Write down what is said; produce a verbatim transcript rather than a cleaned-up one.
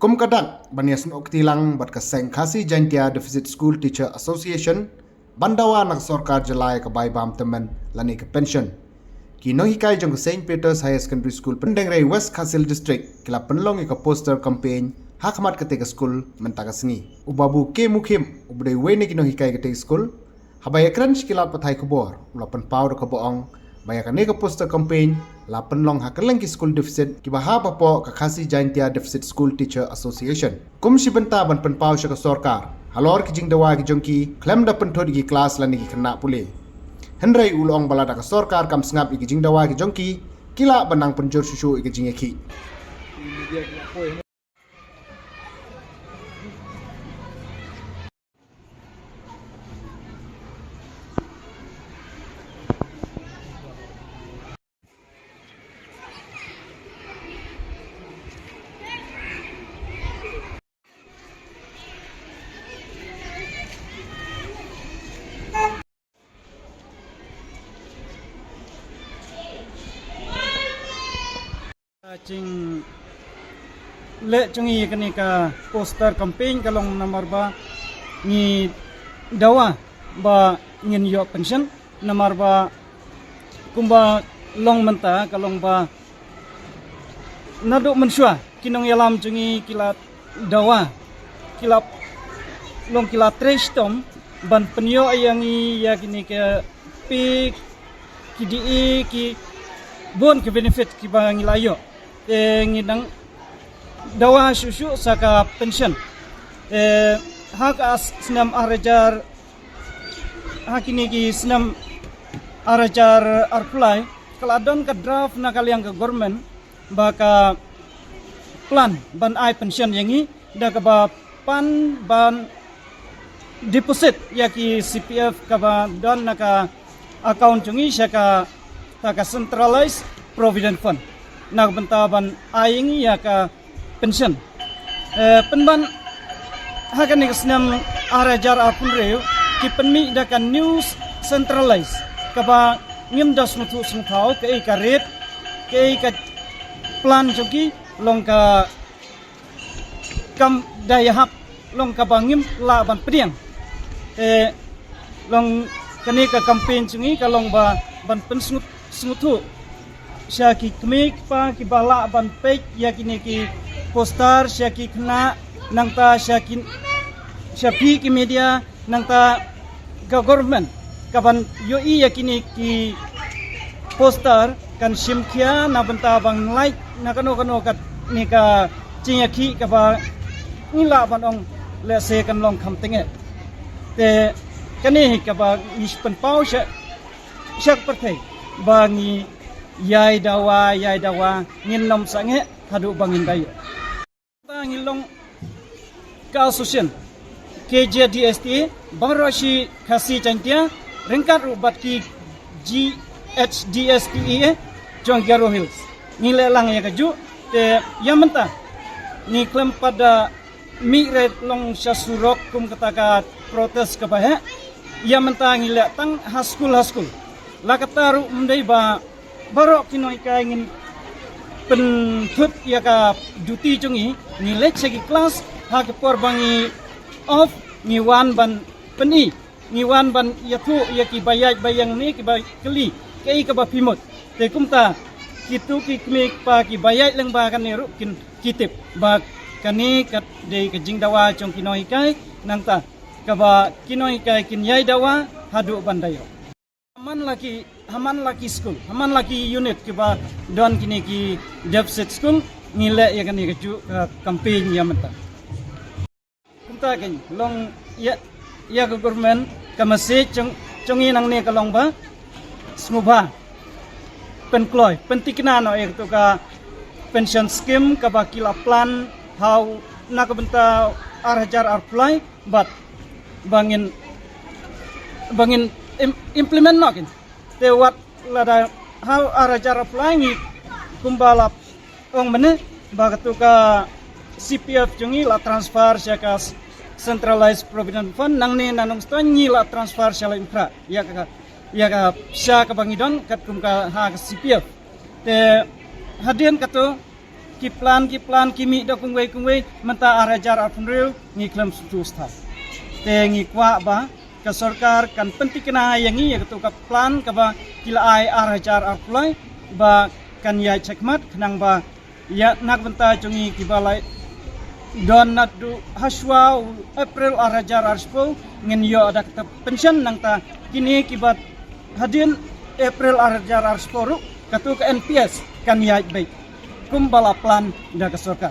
Kum ka dak ban ïasnoh kti lang bad ka seng Khasi Jaintia Deficit School Teacher Association, ban dawa na ka sorkar jylla ïa ka bai bam tymmen lane ka pension, ki nonghikai jong ka Saint Peter's Higher Secondary School, Pyndengrei, West Khasi Hills District, ki la pynlong ïa ka poster campaign ha khmat katei ka skul mynta ka sngi. U Babu K Mukhim, uba dei uwei na ki nonghikai katei ka skul, haba ïakren sha ki lad pathai khubor, u la pynpaw da kaba ong ba ïa kane ka poster campaign la pynlong ha kylleng ki school deficit kiba hap hapoh ka Khasi Jaintia Deficit School Teacher Association, kum shi bynta ban pynpaw sha ka sorkar halor ki jingdawa ki jong ki, khlem da pynthut ïa ki klas lane ki khynnah pule. Hynrei u la ong ba lada ka sorkar kam sngap ïa ki jingdawa ki jong ki, ki lah ban nang pynjur shuh shuh ïa ka jingïakhih. Ka jingleh jong ngi ïa kane ka poster campaign ka long namar ba ngi dawa ba ngin ïoh pension, namar ba kumba long mynta ka long ba naduh mynshuwa ki nongïalam jong ngi ki la dawa, ki la long ki la trei shitom ban pynïoh ïa ngi ïa kine ki pei, ki dei ki bun ki benefit kiba ngi la ïoh. Te ngi dang dawa shuh shuh sa ka pension. Te ha ka snem ar hajar, ha kine ki snem ar hajar arphew lai, ka la don ka draft na ka liang ka government ba ka plan ban ai pension ïa ngi da kaba pan ban deposit ïa ki C P F kaba don na ka account jong ngi sha ka, ta ka Centralized Provident Fund, na ka bynta ban ai ïa ngi ïa ka pension. Eh, pynban ha kane ka snem ar hajar arphew hynriew ki pynmih da ka new centralized, kaba ngim da sngewthuh sngewthaw kaei ka rate, kaei ka plan jong ki, long ka kam da ïahap, long kaba ngim lah ban pdiang. Eh, long kane ka campaign jong ngi ka long ba ban pynsngew, sngewthuh sha ki kmie ki kpa kiba lah ban peit ïa kine ki poster, sha ki khynnah, nangta sha ki, sha phi ki media, nangta ka government ka ban ïohi ïa kine ki poster kan shim khia na bynta ban lait na kano kano kane ka jingïakhih kaba ngi lah ban ong lehse kan long kham tyngeh. Te kane hi kaba ngi pynpaw sha, sha ka pyrthei ba ngi ïai dawa, ïai dawa, ngin nym sangeh haduh ba ngin da ïoh. Ta ngi long ka association K J D S T A baroh shi Khasi Jaintia ryngkat ruh bad ki G H D S T A jong Garo Hills. Ngi leh lang ïa kajuh, te ïa mynta ngi khlem pat da mih re long sha surok kum kata ka protest kaba heh. Ïa mynta ngi leh tang ha skul ha skul. La kata ruh ym dei ba baroh ki nonghikai ngin pynthut ïa ka duty jong ngi, ngi leit sha ki klas, ha ki por ba ngi off ngi wan ban pyni, ngi wan ban ïathuh ïa kiba ïaid ba ïeng ne kiba kylli kaei kaba phi mut. Te kumta kito ki kmie ki kpa kiba ïaid lyngba kane ruh kin, ki tip ba kane ka dei ka jingdawa jong ki nonghikai, nangta kaba ki nonghikai kin ïai dawa haduh ban da ïoh. Ha man la ki, ha man la ki skul, ha man la ki unit kiba don kine ki deficit skul, ngi leh ïa kane kajuh ka campaign ïa mynta. Kumta kein long ïa, ïa ka government ka message jong, jong ngi nangne ka long ba sngewbha pynkloi, pyntikna noh ïa kato ka pension scheme kaba ki la plan ha u, na ka bynta ar hajar arphew lai, bad ba ngin, ba ngin im-, implement noh kein. Te wat lada ha u ar hajar arphew lai ngi kumba la ong mynne ba kato ka C P F jong ngi la transfer sha ka Centralized Provident Fund, nangne na Nongstoiñ ngi la transfer sha Laitumkhrah ïa ka, ïa ka sha kaba ngi don katkum ka ha ka C P F. Te hadien kato Ki plan, ki plan, ki mih da kumwei kumwei, mynta ar hajar arphew hynriew, ngi khlem sngewthuh shuh. Te ngi kwah ba ka sorkar kan pyntikna ïa ngi ïa katu ka plan kaba ki la ai ar hajar arphew lai, ba kan ïaid shakhmat, khnang ba ïa na ka bynta jong ngi kiba la don naduh hashwa u April ar hajar arphew, ngin ïoh da kata pension, nangta kine kiba hadien April ar hajar arphew ruh, katu ka N P S kan ïaid beit kumba la plan da ka sorkar.